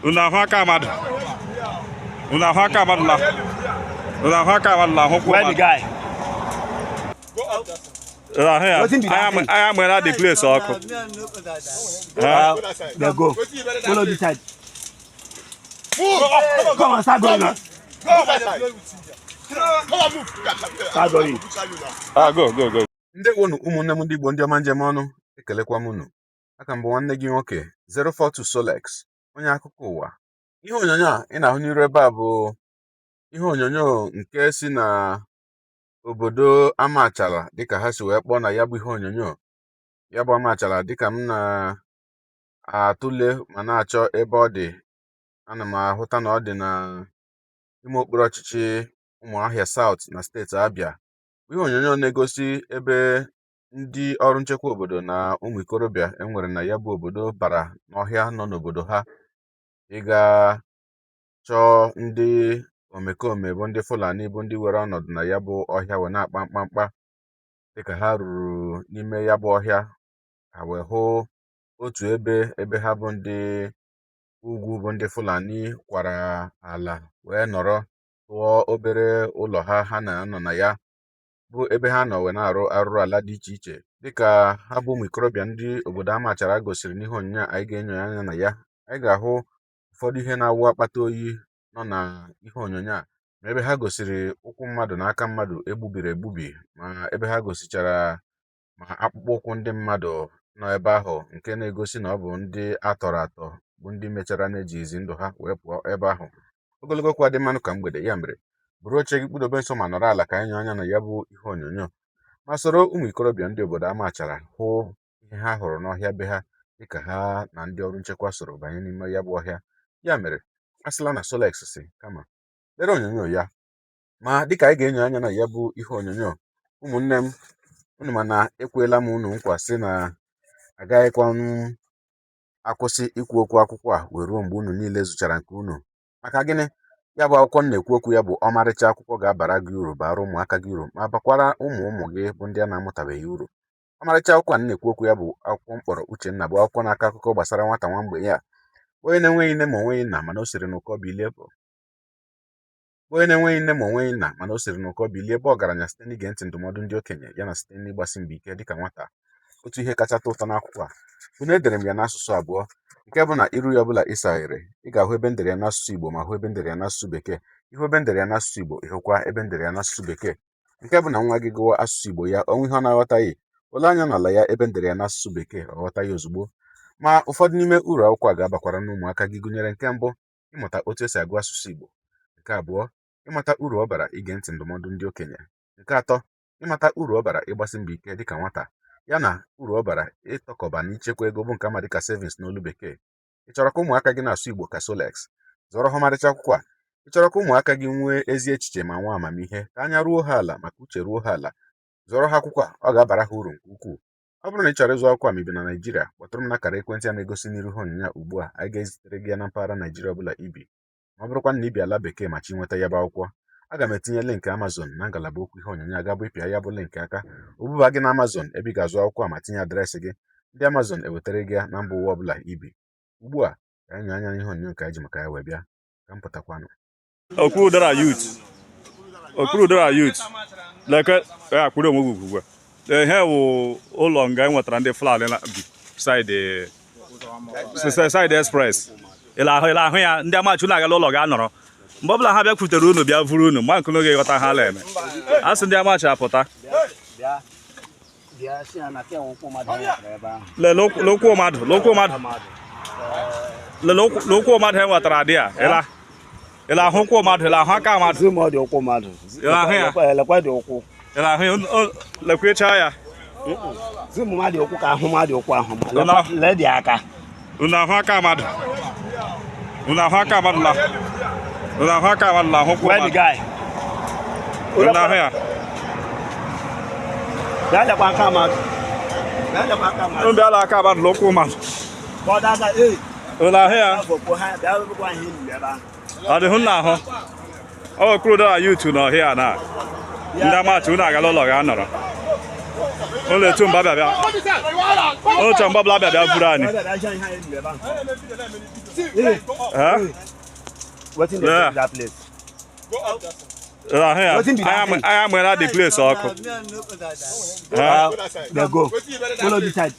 Unu ahụ aka mmadụ? Unu ahụ aka mmadụ la? Unu ahụ aka mmadụ la ahụ? Where the guy? Unu ahụ ya? Wetin be that thing? Anya mụnyela the place ọkụ. Ha? They go. Follow this side. Come on, start going now. Start going. Ah, go, go, go. Ndewonu, ụmụnne m ndị Igbo, ndị ọma njem ọnụ. Ekelekwa m unu. Aka m bụ nwanne gị nwoke 042 Solex, onye akụkọ ụwa. Ihe onyonyo a ị na-ahụ n'iru ebe a bụ ihe onyonyo nke si na obodo Amachala, dịka ha si wee kpọọ na ya bụ ihe onyonyo. Ya bụ Amachala, dịka m na-atụle ma na-achọ ebe ọ dị, ana m ahụta na ọ dị na ime okpuru ọchịchị Ụmụahịa South na steeti Abịa. Ihe onyonyo na-egosi ebe ndị ọrụ nchekwa obodo na ụmụ ikorobịa enwere na ya bụ obodo bara n'ọhịa nọ n'obodo ha ịga chọọ ndị omekome bụ ndị Fulani, bụ ndị were ọnọdụ na ya bụ ọhịa wee na-akpa mkpamkpa. Dịka ha ruru n'ime ya bụ ọhịa, ha wee hụ otu ebe, ebe ha bụ ndị ugwu, bụ ndị Fulani, kwara ala wee nọrọ tụọ obere ụlọ ha ha na-anọ na ya, bụ ebe ha nọ wee na-arụ arụrụ ala dị iche iche. Dịka ha bụ ụmụ ikorobịa ndị obodo Amachara gosiri n'ihe onyonyo a anyị ga-enyo anya na ya, anyị ga-ahụ ụfọdụ ihe na-awụ akpata oyi nọ na ihe onyonyo a, ma ebe ha gosiri ụkwụ mmadụ na aka mmadụ egbubiri egbubi, ma ebe ha gosichara ma akpụkpọ ụkwụ ndị mmadụ nọ ebe ahụ, nke na-egosi na ọ bụ ndị atọrọ atọ, bụ ndị mechara na-ejighịzi ndụ ha wee pụọ ebe ahụ. Ogologo okwu adị mmanụ ka mgbede. Ya mere, buru oche gị, kpụdobe nso ma nọrọ ala ka anyị nyoo anya na ya bụ ihe onyonyo, ma soro ụmụ ikorobịa ndị obodo Amachara hụ ihe ha hụrụ n'ọhịa be ha, dịka ha na ndị ọrụ nchekwa soro banye n'ime ya bụ ọhịa. Ya mere, asịla na Solex si, kama lere onyonyo ya. Ma dịka anyị ga-enyo anya na ya bụ ihe onyonyo, ụmụnne m, unu ma na ekwela m unu nkwa sị na agaghịkwa m akwụsị ikwu okwu akwụkwọ a wee ruo mgbe unu niile zụchara nke unu. Maka gịnị? Ya bụ akwụkwọ m na-ekwu okwu ya bụ ọmarịcha akwụkwọ ga-abara gị uru, bara ụmụaka gị uru, ma bakwara ụmụ ụmụ gị bụ ndị a na-amụtabeghị uru. Ọmarịcha akwụkwọ a m na-ekwu okwu ya bụ akwụkwọ mkpọrọ Uchenna, bụ akwụkwọ na-akọ akụkọ gbasara nwata nwa mgbenye a, onye na-enweghị nne ma onweghị nna, mana o siri n'ụkọ bilie, bụ onye na-enweghị nne ma onweghị nna, mana o siri n'ụkọ bilie bụ ọgaranya site n'ige ntị ndụmọdụ ndị okenye ya na site n'ịgbasi mbọ ike dịka nwata. Otu ihe kacha atọ ụtọ n'akwụkwọ a bụ na edere m ya n'asụsụ abụọ, nke bụ na iru ya ọbụla ịsaghere, ị ga-ahụ ebe m dere ya n'asụsụ Igbo ma hụ ebe m dere ya n'asụsụ Bekee. Ịhụ ebe m dere ya n'asụsụ Igbo, ịhụkwa ebe m dere ya n'asụsụ Bekee, nke bụ na nwa gị gụwa asụsụ Igbo ya, onwe ihe ọ na-aghọtaghị, ole anya n'ala ya ebe m dere ya n'asụsụ Bekee, ọ ghọta ya ozugbo. Ma ụfọdụ n'ime uru akwụkwọ a ga-abakwara n'ụmụaka gị gụnyere: nke mbụ, ịmụta otu esi agụ asụsụ Igbo; nke abụọ, ịmata uru ọ bara ige ntị ndụmọdụ ndị okenye; nke atọ, ịmata uru ọ bara ịgbasi mbọ ike dịka nwata, ya na uru ọ bara ịtọkọba na ichekwa ego, bụ nke ama dịka savings n'olu Bekee. Ị chọrọ ka ụmụaka gị na-asụ Igbo ka Solex? Zọrọ ha ọmarịcha akwụkwọ a. Ị chọrọ ka ụmụaka gị nwee ezi echiche ma nwee amamihe, ka anya ruo ha ala maka uche ruo ha ala? Zọrọ ha akwụkwọ a, ọ ga-abara ha uru nke ukwuu. Ọ bụrụ na ị chọrọ ịzụ akwụkwọ a ma ị bi na Naịjirịa, kpọtụrụ m n'akara ekwentị a na-egosi n'iru ihe onyonyo a ugbu a. Anyị ga-ezitere gị ya na mpaghara Naịjirịa ọbụla ibi. Ma ọ bụrụkwa na ị bi ala Bekee ma chi nweta ya bụ akwụkwọ, aga m etinye link Amazon na ngalaba okwu ihe onyonyo a. Gabụ ịpịa ya bụ link aka, o buba gị na Amazon, ebe ị ga-azụ akwụkwọ a ma tinye address gị. Ndị Amazon ewetara gị ya na mba ụwa ọbụla ibi. Ugbu a, ka anyị nyoo anya n'ihe onyonyo nke anyị ji maka ya wee bịa. Ka m pụtakwanụ. Okwudara youth, Okwudara youth, leke ya kwuru onwe gị ugbu a. Ihe wụ ụlọ nga e nwetara ndị Fulani na bi side express. Ịla ahụ ya, ndị Amachi, unu agala ụlọ ga nọrọ. Mgbe ọbụla ha bịakwutere unu, bịa vuru unu mgba nkunu ga-ịghọta ha la eme. A sị ndị Amachi apụta. Bịa bịa, si ya na ke ụkwụ mmadụ nwetara ebe ahụ. Lelee ụkwụ mmadụ, lee ụkwụ mmadụ. Lelee ụkwụ mmadụ e nwetara dị ya. Ịla ahụ ụkwụ mmadụ, ịla ahụ aka mmadụ. Zoom ọ dị ụkwụ mmadụ. Ịla ahụ ya? Lekwa dị ụkwụ. Ịla ahụ ya? Lekwechaa ya. Zoom mmadụ ụkwụ ka ahụ mmadụ ụkwụ ahụ ma lee dị aka. Unu ahụ aka mmadụ? Unu ahụ aka mmadụ la? Unu ahụ aka mmadụ la ahụ ụkwụ Where the mmadụ? guy? Unu ahụ ya? Bịa lekwa aka mmadụ. Bịa lekwa aka mmadụ. Unu bịala aka mmadụ la ụkwụ mmadụ. Kpọdo aka ee. Unu ahụ ya? Afọ ha bịa rụkwa ihe nri ebe ahụ. Ọ dị hụ na ahụ ọ Okwudara youth na ọhịa na ndị Amachi, unu agala ụlọ ga nọrọ ụlọ etu mgbe abịa bịa otu mgbe ọbụla abịa bịa buru anyị. Bịa bịa ihe anyị nri ebe ahụ. Eh? Wetin dey Yeah. do that place? Ahụ ya. Wetin be that thing? Anyị amụela the place ọkụ. Eh? Dey go. Follow this side.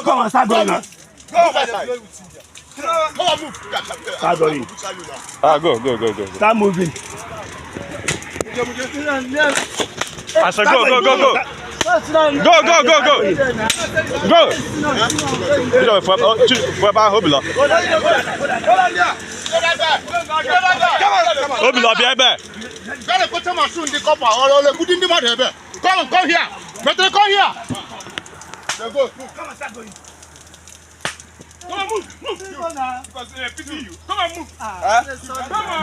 Come on, start going now. Start going. Ah, go, go, go, go, go. Start moving. I said go, go, go, go. Go, go, go, go. Go. Bidọ fụ ebe ahụ Obilo. Obilo bịa ebe. Gotta put some machine the copper or the good in the mother. Come, come here. Better come here. They go. Come on, start going.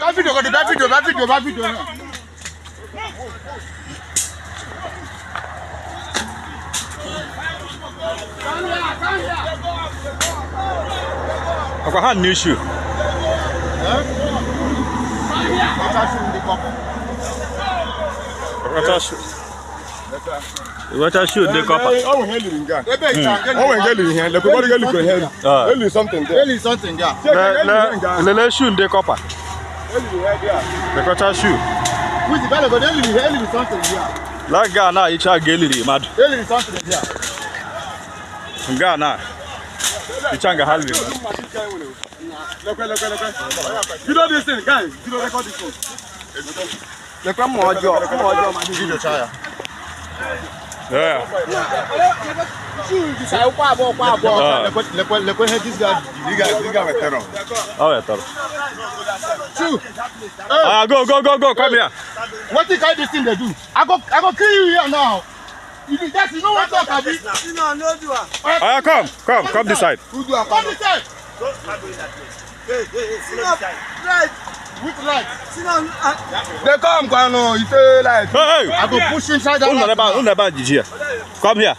That video, that video, that video, that video. Ọkwa ha new shoe. Better the copper. Wacha shoe dị copper. Ọ nwere ihe liri nga. Ebe Ọ nwere ihe liri ihe. Lekwe ihe liri ihe. Ah. Eliri something there. Really something there. Check, eliri ihe nga. Lele shoe ndị copper. Eliri ihe there. Lekọcha shoe. With the belly, but really something there. La nga na icha ga eliri mmadụ. Really something there. Nga na icha nga ha liri mmadụ. Lekwe, lekwe, lekwe. Video this thing, guys. Video record this one. Lekwe mma ọjọọ, mma ọjọọ ma dị. Video chaya. Yeah. Ah. Lekwe, lekwe, lekwe, this guy. This guy wetara. Ọ wetara. Two. Ah, go, go, go, go, come here. What the kind this thing they do? I go kill you here now. You do that, you know what talk abi? Ah, come, come, come this side. Come this side. Go, start going that place. Hey, hey, hey, follow this side. With light. They come kwanu, you say like. Hey, hey. I go push you inside that Unu light. ebe a, unu ebe a jiji ya. Come here.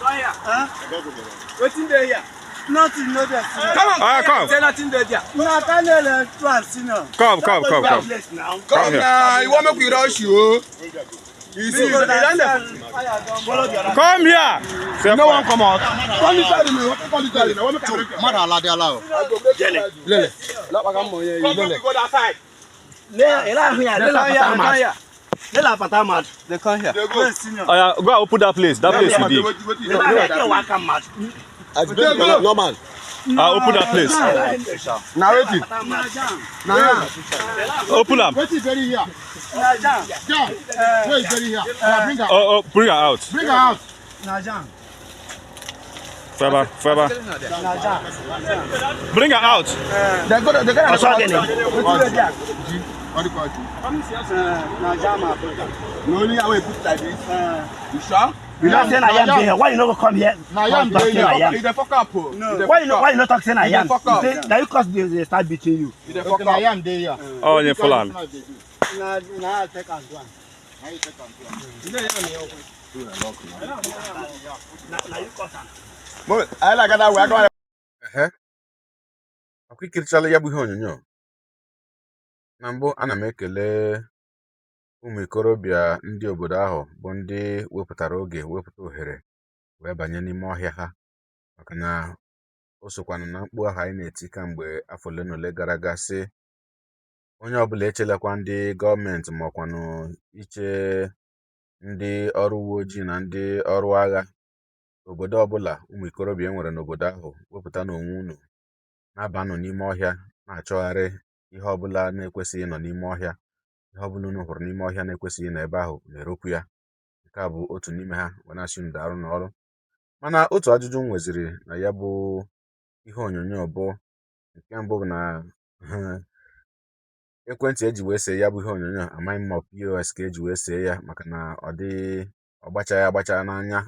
Wetin dey here? Nothing, no there. Come on, Ah, come. Say nothing dey there. Na Daniel and Senior. Come, come, come, That come. place now. Come here. na, you wan make we rush you o. You see, you don dey. Follow the other. Come here. You no wan come out. Come this side, you come this side. Na wan make I break you. Mmadụ ala dị ala o. Lele. Come make we go that side. Le, ele ahụ ya, They le come here, la they come pata mad. here. Le la pata mad. They come here. They go. Senior. Oya, go and open that place. That place you did. Le la ahụ ya, waka mad. Normal. Ah, open that place. Na wetin? Na ya. Open am. Wetin bury here? Na Jan. Down. Where is bury here? Oya, bring her. Oh, oh, bring her out. Bring her out. Na Jan. Feba, Feba. Na Jan. Bring her out. They go. They go. Ọsọ gịnị? Wetin dey there? What do you call it? Na Jan my brother. Na only how we put like this. You sure? You know say na yam dey here. Why you no go come here? Na yam Come talk dey say na here. yam. You dey fuck up o. No. You dey Why you no fuck why up. you no talk say na You yam? dey fuck up. You say na you cause they start beating you. You dey Okay, fuck na up. yam dey here. Oh, onye Fulani. Na na I take am do am. Na you cause am. Mo, I like that way. I come. Ehe, ọkwa ikirichala ya bụ ihe onyonyo. Na mbụ, ana m ekele ụmụ ikorobịa ndị obodo ahụ bụ ndị wepụtara oge, wepụta ohere wee banye n'ime ọhịa ha, maka na o sokwanụ na mkpu ahụ anyị na-eti kamgbe afọ ole na ole gara aga, sị onye ọbụla echelekwa ndị gọọmenti ma ọkwanụ iche ndị ọrụ uwe ojii na ndị ọrụ agha. Obodo ọbụla ụmụ ikorobịa e nwere n'obodo ahụ, wepụta n'onwe unu, na-abanụ n'ime ọhịa, na-achọgharị ihe ọbụla na-ekwesịghị ịnọ n'ime ọhịa. Ihe ọbụla unu hụrụ n'ime ọhịa na-ekwesịghị ịnọ ebe ahụ, na-eropụ ya. Nke a bụ otu n'ime ha wee na-asị unu daalụ n'ọrụ. Mana otu ajụjụ m nweziri na ya bụ ihe onyonyo bụ, nke mbụ bụ na ekwentị eji wee see ya bụ ihe onyonyo, amaghị m ma ọ POS ka eji wee see ya, maka na ọ dịghị ọ gbachaghị agbacha n'anya.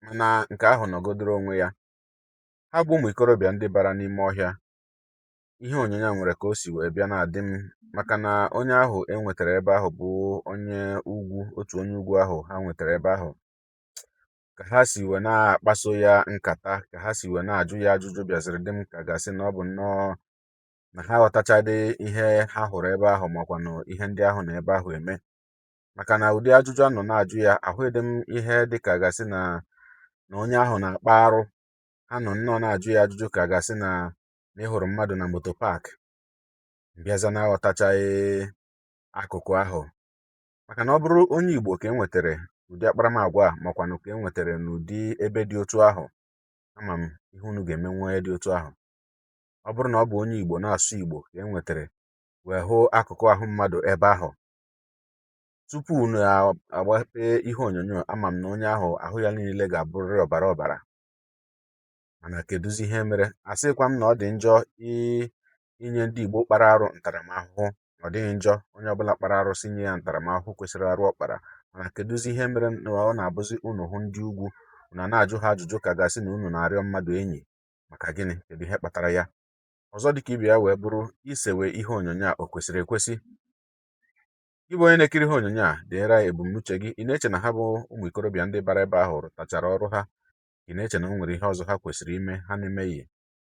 Mana nke ahụ nọgodoro onwe ya, ha bụ ụmụ ikorobịa ndị bara n'ime ọhịa. Ihe onyonyo a nwere ka o si wee bịa na-adị m, maka na onye ahụ e nwetara ebe ahụ bụ onye ugwu. Otu onye ugwu ahụ ha nwetara ebe ahụ, ka ha si wee na-akpaso ya nkata, ka ha si wee na-ajụ ya ajụjụ, bịaziri dị m ka gasị na ọ bụ nnọọ na ha aghọtachadị ihe ha hụrụ ebe ahụ, makwanụ ihe ndị ahụ na ebe ahụ eme, maka na ụdị ajụjụ a nọ na-ajụ ya, ahụghịdị m ihe dị ka gasị na onye ahụ na-akpa arụ. Ha nọ nnọọ na-ajụ ya ajụjụ ka gasị na na ị hụrụ mmadụ na moto park, mbịaza na-aghọtachaghị akụkụ ahụ, maka na ọ bụrụ onye Igbo ka e nwetara ụdị akparamagwa a, makwanụ ka e nwetara n'ụdị ebe dị otu ahụ, ama m ihe unu ga-emenwu onye dị otu ahụ. Ọ bụrụ na ọ bụ onye Igbo na-asụ Igbo ka e nwetara wee hụ akụkụ ahụ mmadụ ebe ahụ, tupu unu agbape ihe onyonyo, ama m na onye ahụ ahụ ya niile ga-abụrịrị ọbara ọbara. Mana kedụzi ihe mere? Asịkwa m na ọ dị njọ inye ndị Igbo kpara arụ ntaramahụhụ. Ọ dịghị njọ, onye ọbụla kpara arụ si nye ya ntaramahụhụ kwesịrị arụ ọ kpara. Mana kedụzi ihe mere na ọ na-abụzi unu hụ ndị ugwu, unu na-ajụ ha ajụjụ ka gasị na unu na-arịọ mmadụ enyi? Maka gịnị? Kedu ihe kpatara ya? Ọzọ dịka ibe ya wee bụrụ, isewe ihe onyonyo a o kwesịrị ekwesị? Gị bụ onye na-ekiri ihe onyonyo a, deere anyị ebumnuche gị. Ị na-eche na ha bụ ụmụ ikorobịa ndị bara ebe ahụ rụtachara ọrụ ha? Ị na-eche na o nwere ihe ọzọ ha kwesịrị ime ha na-emeghị?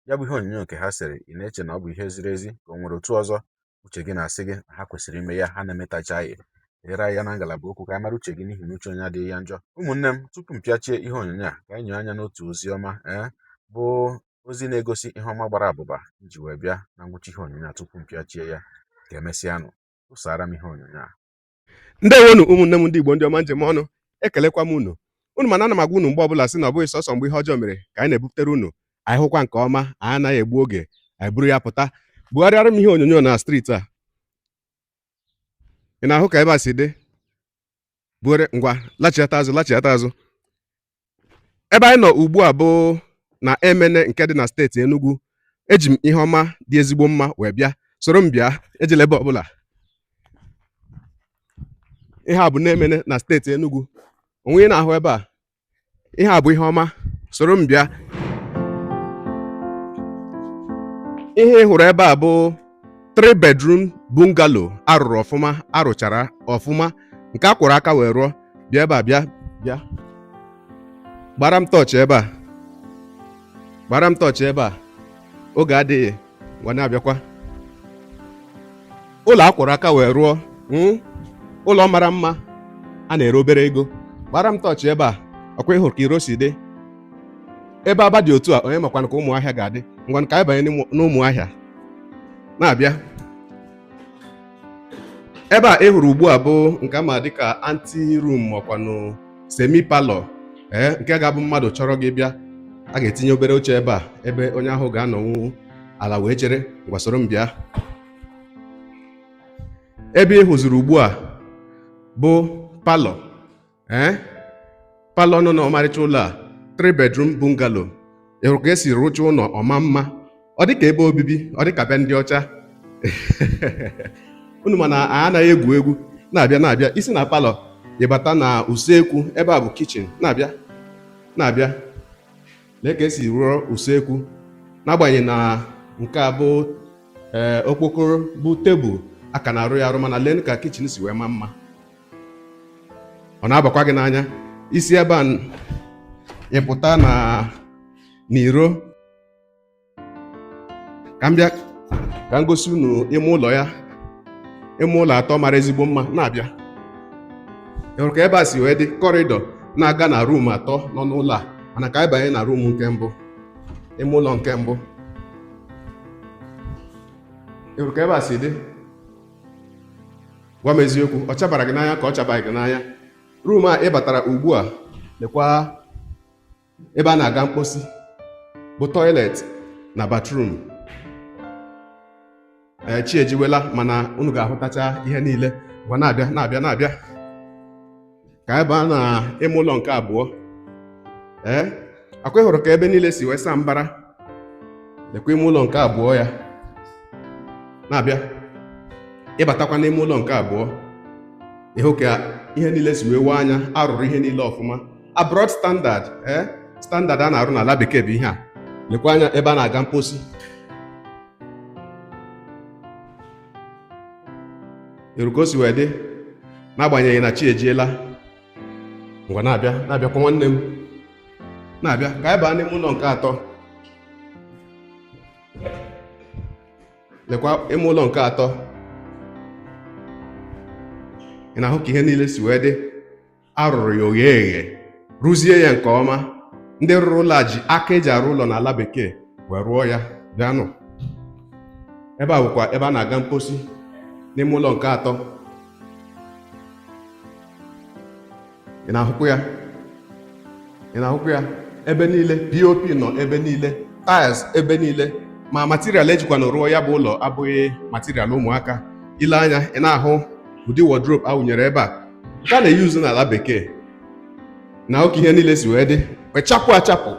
Ya bụ ihe onyonyo nke ha sere, ị na-eche na ọ bụ ihe ziri ezi, ka o nwere otu ọzọ uche gị na-asị gị na ha kwesịrị ime ya ha na-emetachaghị? Deere anyị ya na ngalaba okwu ka anyị mara uche gị, n'ihi na uche onye adịghị ya njọ. Ụmụnne m, tupu m pịachie ihe onyonyo a, ka anyị nyoo anya n'otu ozi ọma, ee, bụ ozi na-egosi ihe ọma gbara abụba m ji wee bịa na ngwụcha ihe onyonyo a. Tupu m pịachie ya, ka emesịanụ. Tụsara m ihe onyonyo a. Ndewonu ụmụnne m ndị Igbo, ndị ọma njem ọnụ, ekelekwa m unu. Unu mana ana m agwa unu mgbe ọbụla sị na ọ bụghị sọsọ mgbe ihe ọjọọ mere ka anyị na-ebuputere unu. Anyị hụkwa nke ọma, anyị anaghị egbu oge, anyị buru ya pụta. Bugharịara m ihe onyonyo na street a. Ị na-ahụ ka ebe a si dị? Bugharị ngwa, lachiata azụ, lachiata azụ. Ebe anyị nọ ugbu a bụ na Emene nke dị na steeti Enugu. Eji m ihe ọma dị ezigbo mma wee bịa. Soro m bịa, ejela ebe ọbụla. Ihe a bụ n'Emene na steeti Enugu. Onwe ị na-ahụ ebe a, ihe a bụ ihe ọma. Soro m bịa. Ihe ị hụrụ ebe a bụ 3 bedroom bungalow arụrụ ọfụma, arụchara ọfụma, nke a kwụrụ aka wee rụọ. Bịa ebe a, bịa, bịa, gbara m tọọchị ebe a, gbara m tọọchị ebe a. Oge adịghị, ngwa na-abịakwa. Ụlọ akwụrụ aka wee rụọ, ụlọ mara mma a na-ere obere ego. Gbara m tọọchị ebe a. Ọkwa ịhụrụ ka iro si dị ebe aba dị otu a? Onye makwanụ ka Ụmụahịa ga-adị? Ngwanụ, ka anyị banye n'Ụmụahịa. Na-abịa ebe a ị hụrụ ugbu a bụ nke a ma dịka ante room, makwanụ semi parlour, ee, nke ga-abụ mmadụ chọrọ gị bịa, a ga-etinye obere oche ebe a, ebe onye ahụ ga-anọnwu ala wee chere. Ngwa, soro m bịa. Ebe ị hụziri ugbu a bụ parlour, ee, parlour nọ n'ọmarịcha ụlọ a, 3 bedroom bungalow. Ị hụrụ ka esi rụcha ụlọ ọma mma? Ọ dị ka ebe obibi, ọ dị ka be ndị ọcha. Unu mana anyị anaghị egwu egwu. Na-abịa, na-abịa. Isi na parlour ịbata na usekwu. Ebe a bụ kitchen. Na-abịa, na-abịa. Lee ka esi rụọ usekwu. N'agbanyeghị na nke a bụ, ee, okpokoro bụ tebụl, a ka na-arụ ya arụ, mana lee ka kitchen si wee maa mma. Ọ na-abakwa gị n'anya. Isi ebe a ịpụta na n'iro. Ka m bịa ka m gosi unu ime ụlọ ya, ime ụlọ atọ mara ezigbo mma. Na-abịa. Ị hụrụ ka ebe a si wee dị? Corridor na-aga na room atọ nọ n'ụlọ a. Mana ka anyị banye na room nke mbụ, ime ụlọ nke mbụ. Ị hụrụ ka ebe a si dị? Gwa m eziokwu, ọ chabara gị n'anya ka ọ chabaghị gị n'anya? Room a ị batara ugbu a, lekwa ebe a na-aga mkposi, bụ toilet na bathroom. Ee, chi ejiwela, mana unu ga-ahụtacha ihe niile. Gwa, na-abịa, na-abịa, na-abịa. Ka ebe a na ime ụlọ nke abụọ. Ee, akwa ị hụrụ ka ebe niile si wee saa mbara? Lekwa ime ụlọ nke abụọ ya. Na-abịa. Ịbatakwa n'ime ụlọ nke abụọ, ịhụ ka ihe niile si wee wee anya. Arụrụ ihe niile ọfụma, abroad standard. Ee, standard a na-arụ n'ala bekee bụ ihe a. Lekwa anya ebe a na-aga mposi. Ịhụrụ ka o si wee dị, n'agbanyeghị na chi ejiela? Ngwa, na-abịa, na-abịakwa nwanne m, na-abịa. Ka anyị baa n'ime ụlọ nke atọ. Lekwa ime ụlọ nke atọ. Ị na-ahụ ka ihe niile si wee dị? Arụrụ ya oghe eghe, rụzie ya nke ọma. Ndị rụrụ ụlọ a ji aka eji arụ ụlọ n'ala bekee wee rụọ ya. Bịanụ. Ebe a bụkwa ebe a na-aga mposi n'ime ụlọ nke atọ. Ị na-ahụkwa ya? Ị na-ahụkwa ya? Ebe niile POP nọ, ebe niile tiles, ebe niile ma material ejikwa na rụọ ya bụ ụlọ abụghị material ụmụaka. Ile anya, ị na-ahụ ụdị wardrobe awụnyere ebe a, nke a na-eyuzu n'ala bekee, na oke ihe niile si wee dị wee chapụ achapụ.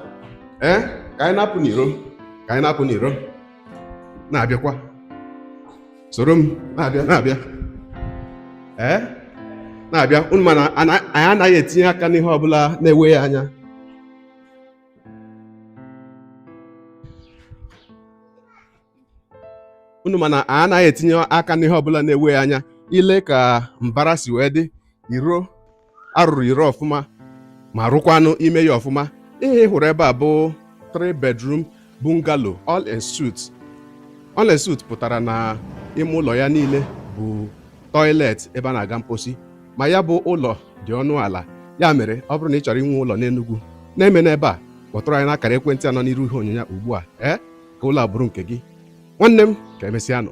Ee, ka anyị na-apụ n'iro, ka anyị na-apụ n'iro, na-abịakwa, soro m na-abịa, na-abịa, ee, na-abịa. Unu mana anyị anaghị etinye aka n'ihe ọbụla na-ewe ya anya. Unu mana anyị anaghị etinye aka n'ihe ọbụla na-ewe ya anya. Ile ka mbara si wee dị, iro arụrụ iro ọfụma, ma rụkwanụ ime ya ọfụma. Ihe ị hụrụ ebe a bụ 3 bedroom bungalow, all en suite. All en suite pụtara na ime ụlọ ya niile bụ toilet, ebe a na-aga mposi. Ma ya bụ ụlọ dị ọnụ ala. Ya mere, ọ bụrụ na ị chọrọ inwe ụlọ n'Enugu na-eme n'ebe a, kpọtụrụ anyị n'akara ekwentị anọ n'iru ihe onyonyo ugbu a, ee, ka ụlọ a bụrụ nke gị. Nwanne m, ka emesịa nụ.